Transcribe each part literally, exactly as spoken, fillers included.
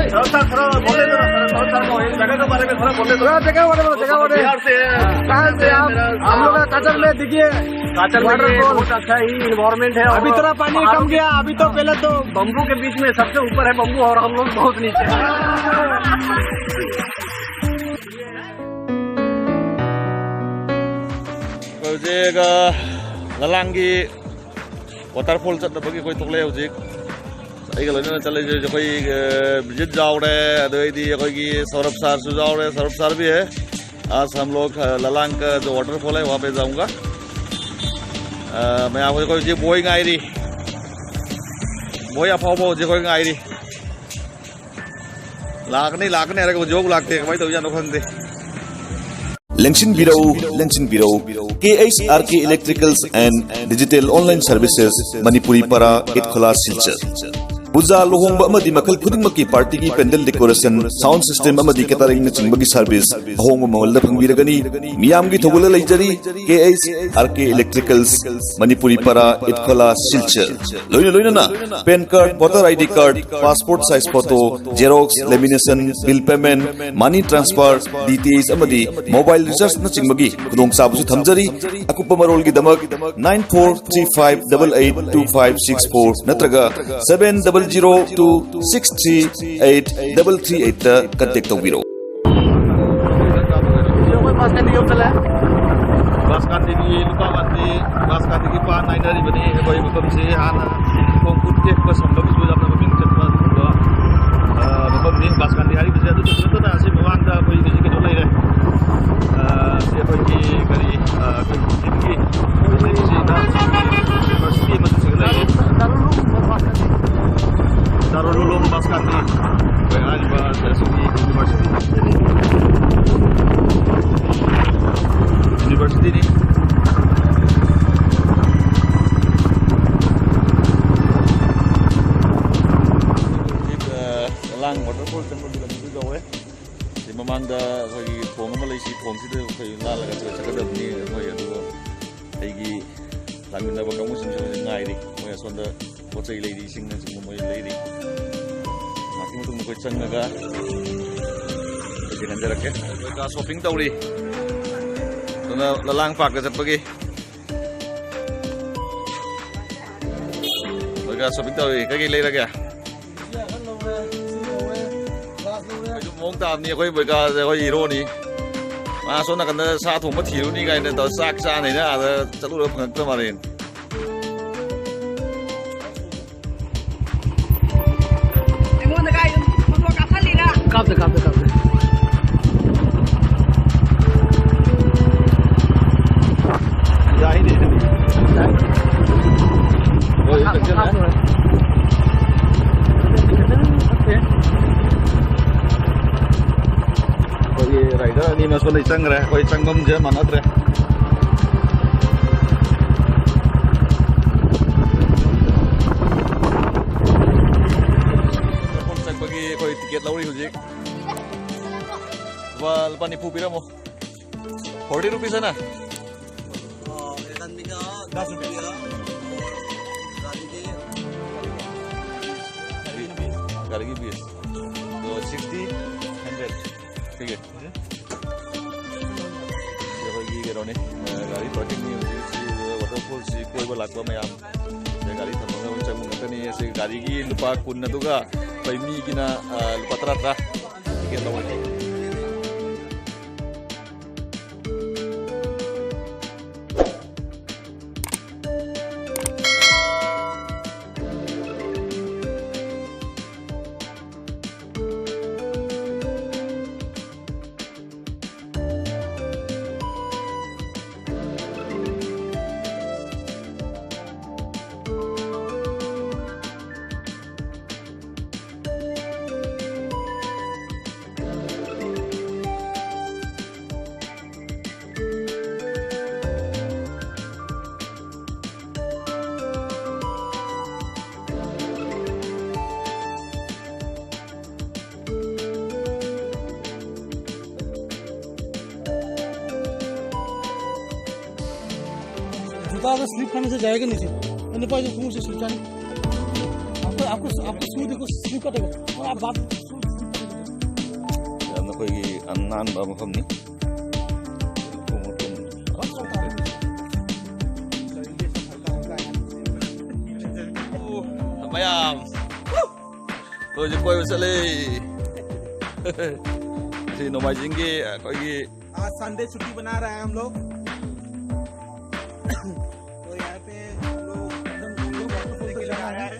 थोड़ा सा, थोड़ा बोलने दो ना, थोड़ा, थोड़ा सा वो इस जगह के बारे में थोड़ा बोलने दो। थोड़ा जगह बोले, बोलो, जगह बोले। बिहार से हैं। कहाँ से आप? मेरा हम लोग का काजल में दिखिए। काजल में ये waterfall। बहुत अच्छा ही environment है अभी और थोड़ा पानी पहाड़ों कम के गया, अभी तो पहले तो बम्बू के बीच में सबसे ऊपर है बम्बू और हम लोग बहुत नीचे हैं। ꯍꯧꯖꯤꯛ, ꯑ, ꯂꯂꯥꯡꯒꯤ waterfall ꯆꯠꯅꯕꯒꯤ ꯑꯩꯈꯣꯏ ꯊꯣꯛꯂꯛꯑꯦ ꯍꯧꯖꯤꯛ꯫ ꯑꯩꯒ ꯂꯣꯏꯅꯅ ꯆꯠꯂꯤꯁꯦ ꯑꯩꯈꯣꯏ, ꯑ, ꯕꯤꯖꯤꯠ ꯌꯥꯎꯔꯦ, ꯑꯗꯩꯗꯤ ꯑꯩꯈꯣꯏꯒꯤ ꯁꯧꯔꯞ ꯁꯥꯔꯁꯨ ꯌꯥꯎꯔꯦ, ꯁꯧꯔꯞ ꯁꯥꯔ ꯚꯤ ꯍꯦ꯫ आज हम लोग, अ, ललांग का जो waterfall है, वहाँ पे जाऊँगा। ꯑ, ꯃꯌꯥꯝ ꯍꯧꯖꯤꯛ ꯑꯩꯈꯣꯏ ꯍꯧꯖꯤꯛ ꯕꯣꯏ ꯉꯥꯏꯔꯤ꯫ ꯕꯣꯏ ꯑꯐꯥꯎꯕ ꯍꯧꯖꯤꯛ ꯑꯩꯈꯣꯏ ꯉꯥꯏꯔꯤ꯫ ꯂꯥꯛꯀꯅꯤ, ꯂꯥꯛꯀꯅꯤ ꯍꯥꯏꯔꯒ ꯍꯧꯖꯤꯛ ꯐꯥꯎ ꯂꯥꯛꯇꯦ꯫ ꯀꯃꯥꯏꯅ ꯇꯧꯔꯤꯖꯥꯠꯅꯣ ꯈꯪꯗꯦ꯫ ꯂꯦꯡꯁꯤꯟꯕꯤꯔꯧ, ꯂꯦꯡꯁꯤꯟꯕꯤꯔꯧ꯫ K H R K Electricals and Digital Online Services, Manipuri ꯄꯔꯥ, ꯏꯠꯈꯣꯂꯥ, ꯁꯤꯜꯆꯔ꯫ ꯄꯨꯖꯥ, ꯂꯨꯍꯣꯡꯕ ꯑꯃꯗꯤ ꯃꯈꯜ ꯈꯨꯗꯤꯡꯃꯛꯀꯤ party ꯒꯤ pandal decoration, sound system ꯑꯃꯗꯤ catering ꯅꯆꯤꯡꯕꯒꯤ service ꯑꯍꯣꯡꯕ ꯃꯃꯜꯗ ꯐꯪꯕꯤꯔꯒꯅꯤ꯫ ꯃꯤꯌꯥꯝꯒꯤ ꯊꯧꯒꯜꯗ ꯂꯩꯖꯔꯤ꯫ ꯀꯦ H R K Electricals, Manipuri ꯄꯔꯥ, ꯏꯠꯈꯣꯂꯥ, ꯁꯤꯜꯆꯔ꯫ ꯂꯣꯏꯅ ꯂꯣꯏꯅꯅ PAN card, voter ID card, passport size photo, xerox, lamination, bill payment, money transfer, D T H ꯑꯃꯗꯤ mobile recharge ꯅꯆꯤꯡꯕꯒꯤ ꯈꯨꯗꯣꯡꯆꯥꯕꯁꯨ ꯊꯝꯖꯔꯤ꯫ ꯑꯀꯨꯞꯄ ꯃꯔꯣꯜꯒꯤꯗꯃꯛ nine four three five double eight two five six four ꯅꯠꯇ꯭ꯔꯒ seven double zero two six three eight double three eight ꯇ contact ꯇꯧꯕꯤꯔꯛꯎ꯫ ꯕꯥꯁꯀꯥꯟꯗꯤꯒꯤ, ꯂꯨꯄꯥ ꯋꯥꯟꯗꯤ ꯕꯥꯁꯀꯥꯟꯗꯤꯒꯤ ꯄꯥꯟ ꯍꯥꯏꯅꯔꯤꯕꯅꯤ꯫ ꯑꯩꯈꯣꯏ ꯃꯐꯝꯁꯤ ꯍꯥꯟꯅ ꯈꯣꯡ ꯈꯨꯠ ꯇꯦꯛꯄ ꯁꯝꯕꯒꯤꯁꯨ ꯌꯥꯝꯅ ꯃꯃꯤꯡ ꯆꯠꯄ ꯑꯗꯨꯒꯨꯝꯕ, ꯑ, ꯃꯐꯝꯅꯤ ꯕꯥꯁꯀꯥꯟꯗꯤ ꯍꯥꯏꯔꯤꯕꯁꯦ꯫ ꯑꯗꯨꯗꯁꯨ ꯅꯠꯇꯅ ꯑꯁꯤ ꯃꯃꯥꯡꯗ ꯑꯩꯈꯣꯏ ꯍꯧꯖꯤꯛ ꯀꯩꯅꯣ ꯂꯩꯔꯦ꯫ ꯑ, ꯁꯤ ꯑꯩꯈꯣꯏꯒꯤ ꯀꯔꯤ, ꯑ, ꯑꯩꯈꯣꯏ ꯖꯤꯝꯒꯤ ꯁꯤꯗ ꯌꯨꯅꯤꯚꯔꯁꯤꯇꯤ ꯑꯃꯁꯨ ꯁꯤꯗ ꯂꯩꯔꯦ꯫ ꯗꯥꯔꯨꯜ ꯎꯂꯨꯝ ꯕꯥꯁꯀꯥꯟꯗꯤ ꯑꯩꯈꯣꯏ ꯍꯥꯏꯔꯤꯕ ꯑꯁꯤꯒꯤ ꯌꯨꯅꯤꯚꯔꯁꯤꯇꯤ, ꯌꯨꯅꯤꯚꯔꯁꯤꯇꯤꯅꯤ꯫ ꯍꯧꯖꯤꯛ, ꯑ, ꯂꯥꯡ waterfall ꯆꯪꯕꯒꯤ ꯂꯝꯕꯤꯗꯨ ꯌꯧꯔꯦ꯫ ꯁꯤ ꯃꯃꯥꯡꯗ ꯑꯩꯈꯣꯏꯒꯤ ꯊꯣꯡ ꯑꯃ ꯂꯩ, ꯁꯤ ꯊꯣꯡꯁꯤꯗ ꯑꯩꯈꯣꯏ ꯂꯥꯜꯂꯒ ꯆꯠꯀꯗꯕꯅꯤ꯫ ꯑꯩꯈꯣꯏ ꯑꯗꯨꯒ ꯑꯩꯒꯤ ꯂꯥꯛꯃꯤꯟꯅꯕ ꯀꯥꯡꯕꯨꯁꯤꯡꯁꯨ ꯍꯧꯖꯤꯛ ꯉꯥꯏꯔꯤ꯫ ꯃꯣꯏ ꯑꯁꯣꯝꯗ ꯄꯣꯠ ꯆꯩ ꯂꯩꯔꯤꯁꯤꯡꯅꯆꯤꯡꯕ ꯃꯣꯏ ꯂꯩꯔꯤ꯫ ꯉꯥꯏꯍꯥꯛꯀꯤ ꯃꯇꯨꯡꯗ ꯑꯩꯈꯣꯏ ꯆꯪꯉꯒ ꯑꯩꯈꯣꯏ ꯍꯟꯖꯔꯛꯀꯦ꯫ ꯑꯩꯈꯣꯏ ꯀꯥ ꯁꯣꯄꯤꯡ ꯇꯧꯔꯤ꯫ ꯑꯗꯨꯅ ꯂꯂꯥꯡ ꯄꯥꯛꯇ ꯆꯠꯄꯒꯤ꯫ ꯑꯩꯈꯣꯏ ꯀꯥ ꯁꯣꯄꯤꯡ ꯇꯧꯔꯤ꯫ ꯀꯩꯀꯩ ꯂꯩꯔꯒꯦ? ꯑꯩꯈꯣꯏꯁꯨ ꯃꯑꯣꯡ ꯇꯥꯕꯅꯤ꯫ ꯑꯩꯈꯣꯏ ꯕꯣꯏꯀꯥꯁꯦ ꯑꯩꯈꯣꯏ ꯍꯤꯔꯣꯅꯤ꯫ ꯃꯥ ꯑꯁꯣꯝ ꯅꯥꯀꯟꯗ ꯁꯥ ꯊꯣꯡꯕ ꯊꯤꯔꯨꯅꯤ ꯀꯥꯏꯅ ꯇꯧꯔ ꯆꯥꯛ ꯆꯥꯅꯤꯅ ꯑꯥꯗ ꯆꯠꯂꯨꯔ ꯐꯪꯉꯛꯇ꯭ꯔ ꯃꯥꯜꯂꯦ꯫ ꯑꯩꯉꯣꯟꯗ ꯀꯥꯏ ꯐꯣꯇꯣ ꯀꯥꯞꯍꯜꯂꯤꯔꯥ? ꯀꯥꯞꯇꯦ, ꯀꯥꯞꯇꯦ, ꯀꯥꯞꯇꯦ꯫ ꯌꯥꯏꯅꯦ꯫ ꯍꯣꯏ, ꯆꯪꯁꯤꯜꯂꯦ꯫ ꯑꯩꯈꯣꯏꯒꯤ ꯔꯥꯏꯗꯔ ꯑꯅꯤꯃꯛ ꯁꯣꯝꯗ ꯆꯪꯈ꯭ꯔꯦ꯫ ꯑꯩꯈꯣꯏ ꯆꯪꯐꯝꯁꯦ ꯃꯥꯟꯅꯗ꯭ꯔꯦ꯫ ꯃꯐꯝ ꯆꯪꯕꯒꯤ ꯑꯩꯈꯣꯏ ꯇꯤꯀꯦꯠ ꯂꯧꯔꯤ ꯍꯧꯖꯤꯛ꯫ ꯂꯨꯄꯥ, ꯂꯨꯄꯥ ꯅꯤꯐꯨ ꯄꯤꯔꯝꯃꯣ꯫ Forty rupees ꯍꯥꯏꯅ? एक आदमी का दस रुपया। गाड़ी के बीस। तो sixty, hundred। ठीक है। ꯑꯩꯈꯣꯏꯒꯤ ꯀꯩꯅꯣꯅꯤ, ꯑ, ꯒꯥꯔꯤ ꯄꯥꯔꯀꯤꯡꯅꯤ ꯍꯧꯖꯤꯛ ꯁꯤ ꯋꯥꯇꯔꯐꯣꯜꯁꯤ ꯀꯣꯏꯕ ꯂꯥꯛꯄ ꯃꯌꯥꯝ꯫ ꯁꯤꯗ ꯒꯥꯔꯤ ꯊꯝꯃꯒ ꯑꯗꯨꯝ ꯆꯪꯕ ꯉꯥꯛꯇꯅꯤ꯫ ꯑꯁꯤ ꯒꯥꯔꯤꯒꯤ ꯂꯨꯄꯥ ꯀꯨꯟ, ꯑꯗꯨꯒ ꯑꯩꯈꯣꯏ ꯃꯤꯒꯤꯅ, ꯑ, ꯂꯨꯄꯥ ꯇꯔꯥ ꯇꯔꯥ ꯇꯤꯀꯦꯠ ꯂꯧꯔꯅꯤ꯫ ज़्यादा स्लिप खाने से जाएगा नीचे। नहीं पाए तो मुंह से स्लिप जाने। आपको, आपको, आपको शू देखो, स्लिप कटेगा। और आप बात, शू स्लिप कटेगा। ꯌꯥꯝꯅ ꯑꯩꯈꯣꯏꯒꯤ ꯑꯅꯥꯟꯕ ꯃꯐꯝꯅꯤ꯫ ꯃꯌꯥꯝ, ꯑꯩꯈꯣꯏ ꯍꯧꯖꯤꯛ ꯀꯣꯏꯕ ꯆꯠꯂꯦ꯫ ꯁꯤ ꯅꯣꯡꯃꯥꯏꯖꯤꯡꯒꯤ ꯑꯩꯈꯣꯏꯒꯤ आज संडे छुट्टी बना रहे हैं हम लोग। तो यहाँ पे हम लोग एकदम ठंडे वाटरफॉल के लिए आए हैं।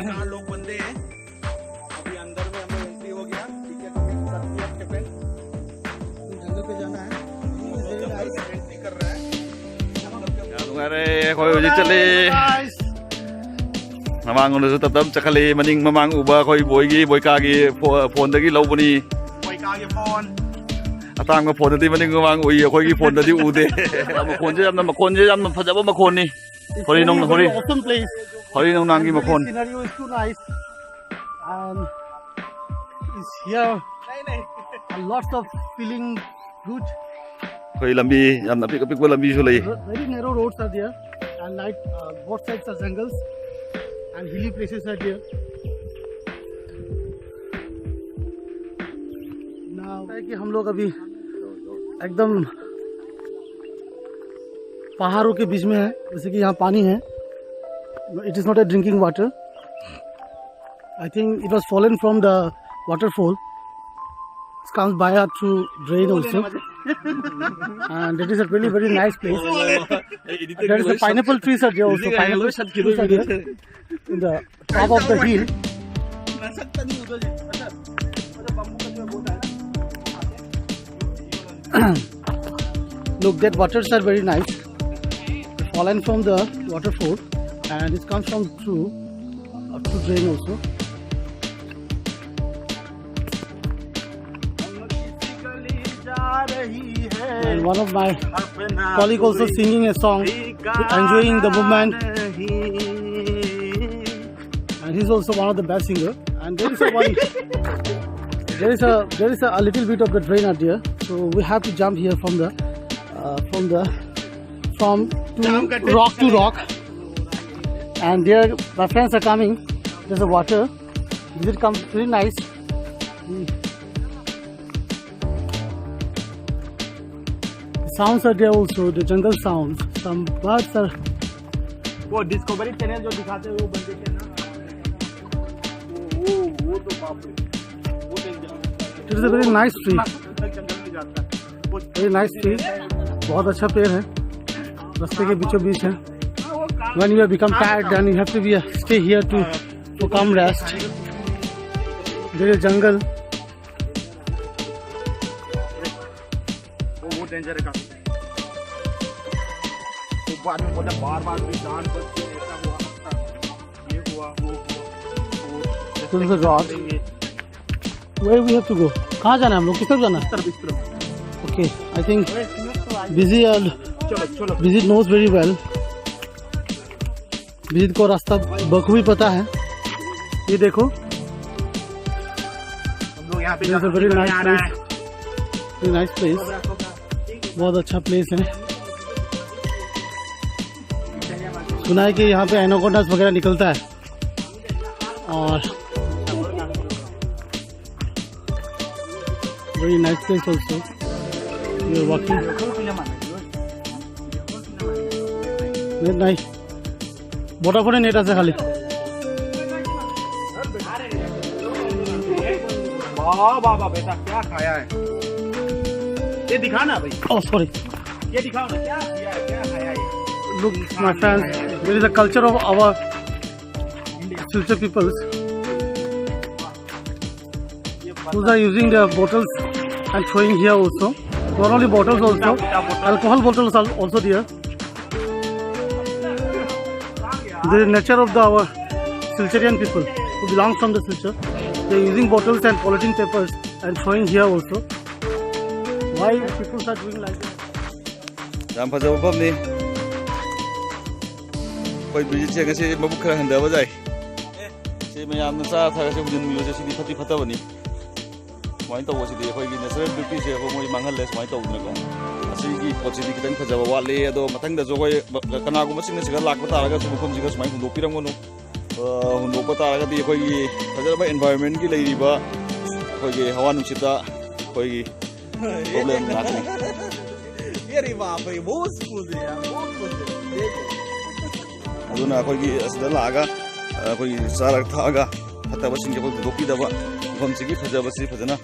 चार लोग बंदे हैं। अभी अंदर में हम लोग एंट्री हो गया। टिकट विकेट सब किया, टिकट। जंगल पे जाना है। एंट्री कर रहा है। ꯌꯥꯝ ꯅꯨꯡꯉꯥꯏꯔꯦ, ꯑꯩꯈꯣꯏ ꯍꯧꯖꯤꯛ ꯆꯠꯂꯦ꯫ ꯃꯃꯥꯡꯂꯣꯝꯗꯁꯨ ꯇꯞ ꯇꯞ ꯆꯠꯈꯠꯂꯛꯏ꯫ ꯃꯅꯤꯡ ꯃꯃꯥꯡ ꯎꯕ ꯑꯩꯈꯣꯏ ꯕꯣꯏꯒꯤ, ꯕꯣꯏꯀꯥꯒꯤ ꯐꯣ-, ꯐꯣꯟꯗꯒꯤ ꯂꯧꯕꯅꯤ꯫ ꯕꯣꯏꯀꯥꯒꯤ ꯐꯣꯟ꯫ ꯑꯇꯥꯡꯕ ꯐꯣꯟꯗꯗꯤ ꯃꯅꯤꯡ ꯃꯃꯥꯡ ꯎꯏ, ꯑꯩꯈꯣꯏꯒꯤ ꯐꯣꯟꯗꯗꯤ ꯎꯗꯦ꯫ ꯃꯈꯣꯟꯁꯦ ꯌꯥꯝꯅ, ꯃꯈꯣꯟꯁꯦ ꯌꯥꯝꯅ ꯐꯖꯕ ꯃꯈꯣꯟꯅꯤ꯫ ꯍꯣꯔꯦ ꯅꯣꯡ-, ꯍꯣꯔꯦ꯫ Awesome place. ꯍꯣꯔꯦ ꯅꯣꯡꯅꯥꯡꯒꯤ ꯃꯈꯣꯟ꯫ Scenery is too nice. And it's here a lot of feeling good. ꯑꯩꯈꯣꯏ ꯂꯝꯕꯤ ꯌꯥꯝꯅ ꯑꯄꯤꯛ ꯑꯄꯤꯛꯄ ꯂꯝꯕꯤꯁꯨ ꯂꯩ꯫ Very narrow roads are there, and like, uh, both sides are jungles and hilly places are there. Now, कि हम लोग अभी एकदम पहाड़ों के बीच में है, जैसे कि यहाँ पानी है। It is not a drinking water. I think it was fallen from the waterfall. It comes by a through drain also. And it is a really very nice place. There is a pineapple trees are there also. Pineapple trees are there in the top of the hill. Look, that waters are very nice. Fallen from the waterfall, and it comes from through, uh, through drain also. And one of my colleague also singing a song, enjoying the moment. And he's also one of the best singer. And there is a one, there is a, there is a, a little bit of the drain out there. So we have to jump here from the, uh, from the, from rock to rock, and there my friends are coming. There's a water. Visit come very nice. Mm. Sounds are there also, the jungle sounds. Some birds are वो discovery channel जो दिखाते हैं वो बंदे थे ना। वो वो वो तो बाप रे। वो danger. It is a very nice tree. जंगल में जाता है। Very nice tree. बहुत अच्छा पेड़ है, रास्ते के बीचों बीच है. When you become tired, then you have to be a, stay here to for calm rest. There is jungle. वो वो डेंजर है काफी. वो बाद में बोला बार बार भी जान बच के ऐसा हुआ, ये हुआ, वो हुआ, वो This is a rod. Where we have to go? कहाँ जाना है हम लोग? किस तरफ जाना है? उत्तर बिस्तर. Okay, I think busy, uh, चलो चलो. Busy knows very well. विजित को रास्ता बखूबी पता है. ये देखो, हम लोग यहाँ पे This is a very nice place. Very nice place. बहुत अच्छा प्लेस है. सुना है कि यहाँ पे एनाकोंडास वगैरह निकलता है. और very nice place also. We are walking. Very nice. Vodafone net আছে খালি. वाह वाह वाह बेटा, क्या खाया है? ये दिखा ना भाई. Oh, sorry. ये दिखाओ ना, क्या किया है, क्या खाया है? Look, my friends, there is a culture of our Silchar peoples. Those are using their bottles and throwing here also. Not only bottles also, alcohol bottles are also there. The nature of the our Silcharian people who belongs from the Silchar, they are using bottles and polythene papers and throwing here also. Why people are doing like this? ꯌꯥꯝ ꯐꯖꯕ ꯃꯐꯝꯅꯤ. ꯑꯩꯈꯣꯏ ꯕ꯭ꯔꯤꯖꯤꯠꯁꯦ ꯉꯁꯤ ꯃꯕꯨꯛ ꯈꯔ ꯍꯟꯊꯕ ꯌꯥꯏ. ꯁꯤ ꯃꯌꯥꯝꯅ ꯆꯥ ꯊꯛꯑꯁꯦ ꯍꯨꯟꯖꯤꯟꯕꯤꯕꯁꯦ ꯁꯤꯗꯤ ꯐꯠꯇꯤ ꯐꯠꯇꯕꯅꯤ. ꯁꯨꯃꯥꯏꯅ ꯇꯧꯕꯁꯤꯗꯤ ꯑꯩꯈꯣꯏꯒꯤ natural beautyꯁꯦ ꯑꯩꯈꯣꯏ ꯃꯣꯏ ꯃꯥꯡꯍꯜꯂꯦ ꯁꯨꯃꯥꯏꯅ ꯇꯧꯗꯅꯀꯣ. ꯑꯁ, ꯁꯤꯒꯤ ꯄꯣꯠꯁꯤꯗꯤ ꯈꯤꯇꯪ ꯐꯖꯕ ꯋꯥꯠꯂꯤ꯫ ꯑꯗꯣ ꯃꯊꯪꯗꯁꯨ ꯑꯩꯈꯣꯏ ꯀꯅꯥꯒꯨꯝꯕꯁꯤꯡꯅ ꯁꯤꯗ ꯂꯥꯛꯄ ꯇꯥꯔꯒꯁꯨ ꯃꯐꯝꯁꯤꯒ ꯁꯨꯃꯥꯏꯅ ꯍꯨꯟꯗꯣꯛꯄꯤꯔꯝꯒꯅꯨ꯫ ꯑ, ꯍꯨꯟꯗꯣꯛꯄ ꯇꯥꯔꯒꯗꯤ ꯑꯩꯈꯣꯏꯒꯤ ꯐꯖꯔꯕ environment ꯀꯤ ꯂꯩꯔꯤꯕ ꯑꯩꯈꯣꯏꯒꯤ ꯍꯋꯥ ꯅꯨꯡꯁꯤꯠꯇ ꯑꯩꯈꯣꯏꯒꯤ problem ꯂꯥꯛꯀꯅꯤ꯫ ये रे बाप रे, बहुत कुछ है यार, बहुत कुछ है। देखो। ꯑꯗꯨꯅ ꯑꯩꯈꯣꯏꯒꯤ ꯑꯁꯤꯗ ꯂꯥꯛꯑꯒ, ꯑ, ꯑꯩꯈꯣꯏꯒꯤ ꯆꯥꯔꯒ ꯊꯛꯑꯒ ꯐꯠꯇꯕꯁꯤꯡꯁꯦ ꯑꯩꯈꯣꯏ ꯍꯨꯟꯗꯣꯛꯄꯤꯗꯕ, ꯃꯐꯝꯁꯤꯒꯤ ꯐꯖꯕꯁꯤ ꯐꯖꯅ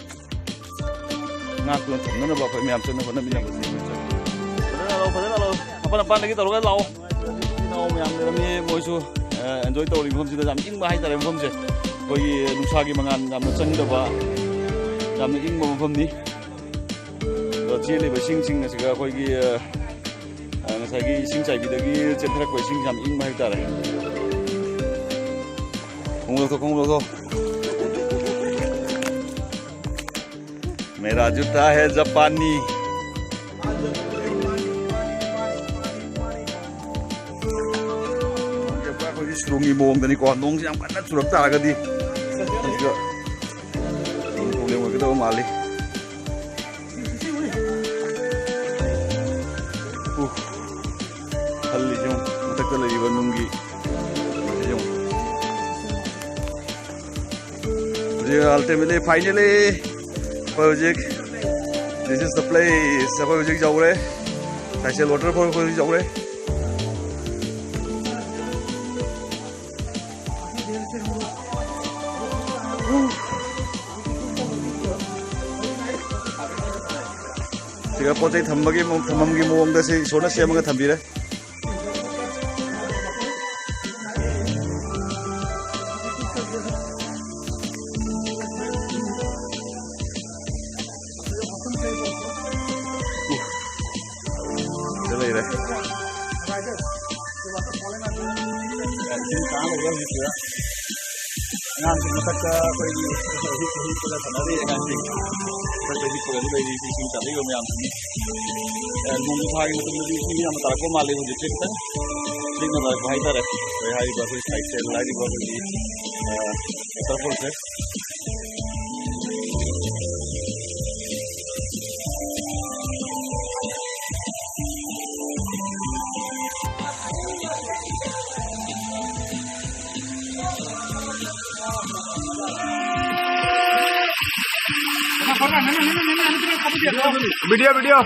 ꯉꯥꯛꯇꯨꯅ ꯊꯝꯅꯅꯕ ꯑꯩꯈꯣꯏ ꯃꯌꯥꯝ ꯆꯪꯅ ꯍꯣꯠꯅꯃꯤꯟꯅꯕꯁꯤ꯫ ꯐꯖꯅ ꯂꯥꯛꯑꯣ, ꯐꯖꯅ ꯂꯥꯛꯑꯣ꯫ ꯑꯄꯥꯟ ꯑꯄꯥꯟꯗꯒꯤ ꯇꯧꯔꯒ ꯂꯥꯛꯑꯣ꯫ ꯏꯆꯤꯟ ꯏꯅꯥꯎ ꯃꯌꯥꯝ ꯂꯩꯔꯝꯃꯤ, ꯃꯣꯏꯁꯨ, ꯑ, enjoy ꯇꯧꯔꯤ ꯃꯐꯝꯁꯤꯗ꯫ ꯌꯥꯝ ꯏꯪꯕ ꯍꯥꯏꯇꯥꯔꯦ ꯃꯐꯝꯁꯦ꯫ ꯑꯩꯈꯣꯏꯒꯤ ꯅꯨꯡꯁꯥꯒꯤ ꯃꯉꯥꯜ ꯌꯥꯝꯅ ꯆꯪꯗꯕ, ꯌꯥꯝꯅ ꯏꯪꯕ ꯃꯐꯝꯅꯤ꯫ ꯑꯗꯣ ꯆꯦꯜꯂꯤꯕ ꯏꯁꯤꯡꯁꯤꯡ ꯑꯁꯤꯒ ꯑꯩꯈꯣꯏꯒꯤ, ꯑ, ꯑ, ꯉꯁꯥꯏꯒꯤ ꯏꯁꯤꯡ ꯆꯥꯏꯕꯤꯗꯒꯤ ꯆꯦꯟꯊꯔꯛꯄ ꯏꯁꯤꯡ ꯌꯥꯝ ꯏꯪꯕ ꯍꯥꯏꯇꯥꯔꯦ꯫ ꯈꯣꯡꯎꯞ ꯂꯧꯊꯣꯛ, ꯈꯣꯡꯎꯞ ꯂꯧꯊꯣꯛ꯫ मेरा जूता है जापानी। ꯑꯩꯈꯣꯏꯒꯤ ꯁꯤꯂꯣꯡꯒꯤ ꯃꯑꯣꯡꯗꯅꯤꯀꯣ, ꯅꯣꯡꯁꯦ ꯌꯥꯝ ꯀꯟꯅ ꯆꯨꯔꯛ ꯇꯥꯔꯒꯗꯤ ꯑꯗꯨꯒ ꯅꯣꯡ problem ꯑꯣꯏꯒꯗꯕ ꯃꯥꯜꯂꯤ꯫ ꯎꯐ, ꯈꯜꯂꯤꯁꯦ ꯌꯦꯡꯉꯨ, ꯃꯊꯛꯇ ꯂꯩꯔꯤꯕ ꯅꯨꯡꯒꯤ ꯌꯦꯡꯉꯨ꯫ ꯍꯧꯖꯤꯛ ultimately, finally, ꯑꯩꯈꯣꯏ ꯍꯧꯖꯤꯛ, this is the place, ꯑꯩꯈꯣꯏ ꯍꯧꯖꯤꯛ ꯌꯧꯔꯦ꯫ ꯁꯥꯏꯁꯦꯜ waterfall ꯑꯩꯈꯣꯏ ꯍꯧꯖꯤꯛ ꯌꯧꯔꯦ꯫ ꯁꯤꯒ ꯄꯣꯠ ꯆꯩ ꯊꯝꯕꯒꯤ ꯃꯑꯣꯡ-, ꯊꯝꯐꯝꯒꯤ ꯃꯑꯣꯡꯗ ꯁꯤ ꯏꯁꯣꯔꯅ ꯁꯦꯝꯃꯒ ꯊꯝꯕꯤꯔꯦ꯫ ꯁꯤꯗ ꯂꯩꯔꯦ꯫ ꯏꯁꯤꯡ ꯀꯥꯡ ꯂꯩꯕ ꯍꯧꯖꯤꯛꯁꯤꯗ꯫ ꯑꯉꯥꯡꯁꯤꯡ ꯃꯊꯛꯇ ꯑꯩꯈꯣꯏꯒꯤ ꯍꯤꯞ-, ꯍꯤꯞꯄꯒ ꯁꯥꯟꯅꯔꯤ ꯑꯉꯥꯡꯁꯤꯡ꯫ ꯃꯊꯛꯇ ꯍꯤꯞꯄꯒꯁꯨ ꯂꯩꯔꯤ ꯏꯁꯤꯡ ꯆꯥꯕꯤꯕ ꯃꯌꯥꯝꯁꯤꯡ꯫ ꯑꯦ, ꯅꯣꯡꯖꯨ ꯊꯥꯒꯤ ꯃꯇꯝꯗꯗꯤ ꯏꯁꯤꯡ ꯌꯥꯝꯅ ꯇꯥꯔꯛꯄ ꯃꯥꯜꯂꯦ ꯍꯧꯖꯤꯛꯁꯦ ꯈꯤꯇꯪ ꯂꯤꯛꯅ ꯇꯥꯔꯛꯄ ꯍꯥꯏꯇꯥꯔꯦ꯫ ꯑꯩꯈꯣꯏ ꯍꯥꯏꯔꯤꯕ ꯑꯩꯈꯣꯏ ꯁꯥꯏꯁꯦꯜ ꯍꯥꯏꯔꯤꯕ ꯑꯩꯈꯣꯏꯒꯤ, ꯑ, waterfall ꯁꯦ꯫ Video, video.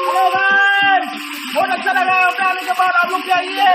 हेलो भाई, बहुत अच्छा लगा है अपने आने के बाद। आप लोग भी आइए।